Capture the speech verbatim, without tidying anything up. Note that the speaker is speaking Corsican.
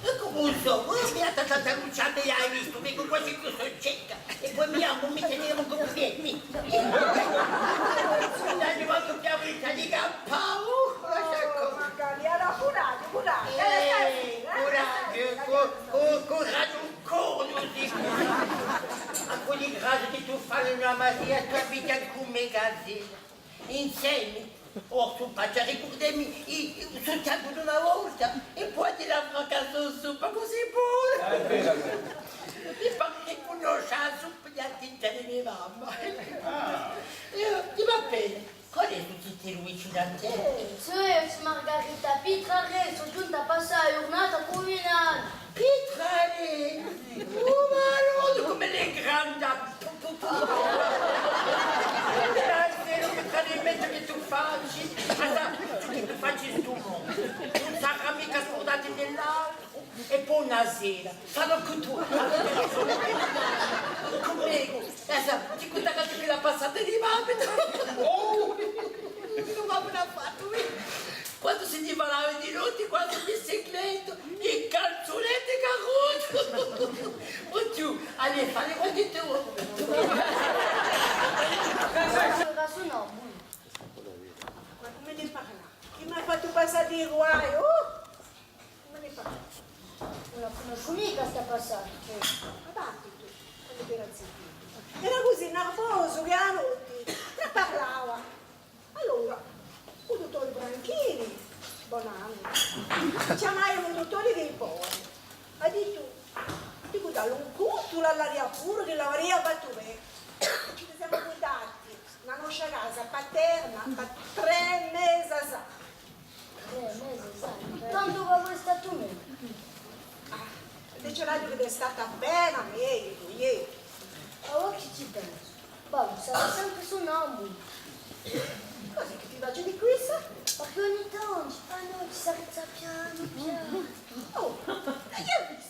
È cumu sò? Oh, mì, tanta, tanta luce, mì, ai vistu, mì, quasi chì sò cieca. È po mì, mì, mi tenevu cum'è, mì, mì. Ùn aghju mancu più voglia di campà, uh, lascia corre. Oh, Maria, allora, curaghju, curaghju, eh, stasera, eh, curaghju, stasera, cu-, cu-, curaghju, cornu, dicu. Ma cù di grazia chì tù fai una Maria, tù abiti ancu in me casina. Insemi, o sò pazza, ricurdemu i, i, u so tempu d'una volta, è po di là fracassò suppa cusì bona. Ah, hè vera, hè vera. Mi pare chì cunnosci a suppa di a tinta di me mamma. Ah. Eh, dì mi appena, qual hè stu titulu vicinu à tè? Eh, sò eiu, sò Margarita Pitrarè, sò ghjunta à passà a ghjurnata cù Minani. Pitrarè! Oh, ma allora, cum'ella hè granda! Pu, pu, pu. Stasera, chì tradimentu chì tù faci, ma sà, ciò chì tù faci stu mondu, ùn sarà micca scurdatu in l'altru, è po una sera, farò cù tù, cù mè, è sà, ti cuntarò di quella passata di mamma. Oh! Chì mamma hà fattu, eh? Quandu si ne falava di notti, quandu mi secretu, in calzuletti carruti. Oddiu, allez, fai quandu tù voli. Allora, sò nò, bù. Ma cumu ne parla? Chì m'hà fattu passà di guai, oh! Cumu ne parla? Ùn la cunnoscu micca sta passata, cioè. Ma parti tù, quandu era zittu. Era cusì nervosu chì a notti ne parlava. Allora, u duttore Franchini, bon annu, chjamaiamu u duttore di i poveri, hà dittu, dicu, dallu un cuntu, l'hà da dì puru chì l'avaria fattu bè. Ci simu quitati in a noscia casa paterna, pà trè mesi, sà. Trè mesi, sà. Tantu chì vo statu megliu. Ah, dice l'aghju chì hè stata appena megliu, iè. Avà chì ci pensu. Babbu, sarà sempre sunnambulo. Cosa chì ti faci di quissa? Perchè ogni tantu, a notti, s'arrizza pianu pianu. Oh, è chì